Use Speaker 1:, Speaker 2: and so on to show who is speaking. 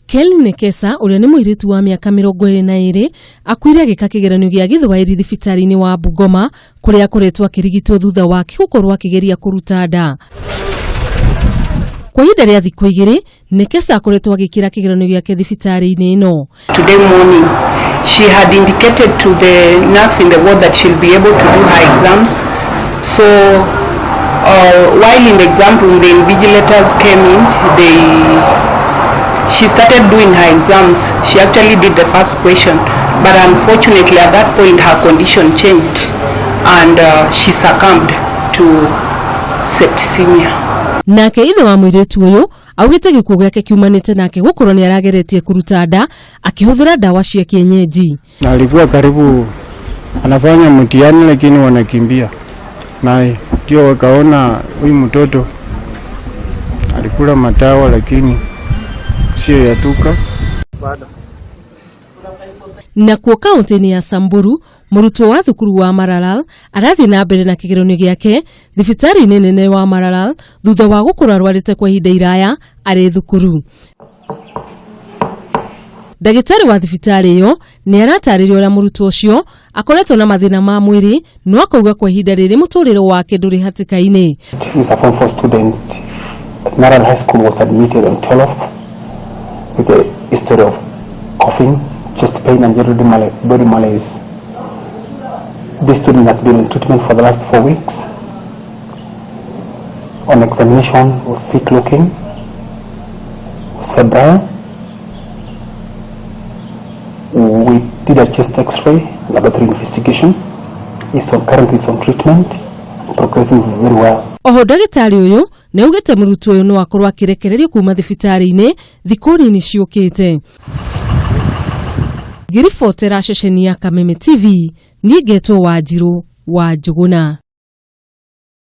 Speaker 1: Kelly Nekesa ũrĩa nĩ mũirĩtu wa mĩaka 22 akuire agĩka kĩgeranio gĩa gĩthwaĩri thibitarĩ-inĩ wa Bungoma kũrĩa akoretwo akĩrigitwo thutha wake gũkorwo akĩgeria kũruta nda. Kwa ihinda rĩa thikũ 2 Nekesa akoretwo agĩkĩra kĩgeranio gĩake thibitarĩ-inĩ ĩno.
Speaker 2: Today morning, she had indicated to the nurse in the ward that she'll be able to do her exams. So while in the exam room, the invigilators came in. She started doing her exams. She actually did the first question, but unfortunately at that point her condition changed and she succumbed to septicemia.
Speaker 1: Nake ithe wa mũirĩtu ũyũ augĩte gĩkuũ gĩake kiumanĩte nake gũkorwo nĩ arageretie kũruta nda akĩhũthĩra ndawa cia kienyeji.
Speaker 3: Na alikuwa karibu anafanya mtihani lakini wanakimbia naye, ndio wakaona huyu mtoto alikula madawa lakini sio ya duka.
Speaker 1: Nakuo kaunti-inĩ ya Samburu mũrutwo wa thukuru wa Maralal arathiĩ na mbere na kĩgeranio gĩake thibitarĩ-inĩ nene wa Maralal thutha wa gũkorwo arwarĩte kwa ihinda iraya arĩ thukuru. Ndagĩtarĩ wa thibitarĩ ĩyo nĩ aratarĩria ũrĩa mũrutwo ũcio akoretwo na mathĩna ma mwĩrĩ no akauga kwa ihinda rĩrĩ mũtũrĩre wake ndũrĩ hatĩka-inĩ.
Speaker 4: He is a Form 4 student at Maralal High School, was admitted on 12th with a history of coughing, chest pain and general body malaise. This student has been on treatment for the last 4 weeks. On examination, was sick looking, was febrile. We did a chest x-ray, laboratory investigation. He's currently on treatment, progressing very well.
Speaker 1: Oho ndagĩtarĩ ũyũ nĩ augĩte mũrutwo ũyũ no akorwo akĩrekererio kuma thibitarĩ-inĩ thikũ nini ciũkĩte. Ngĩribotera ceceni ya Kameme TV, niĩ ngetwo Wanjirũ wa Njũgũna.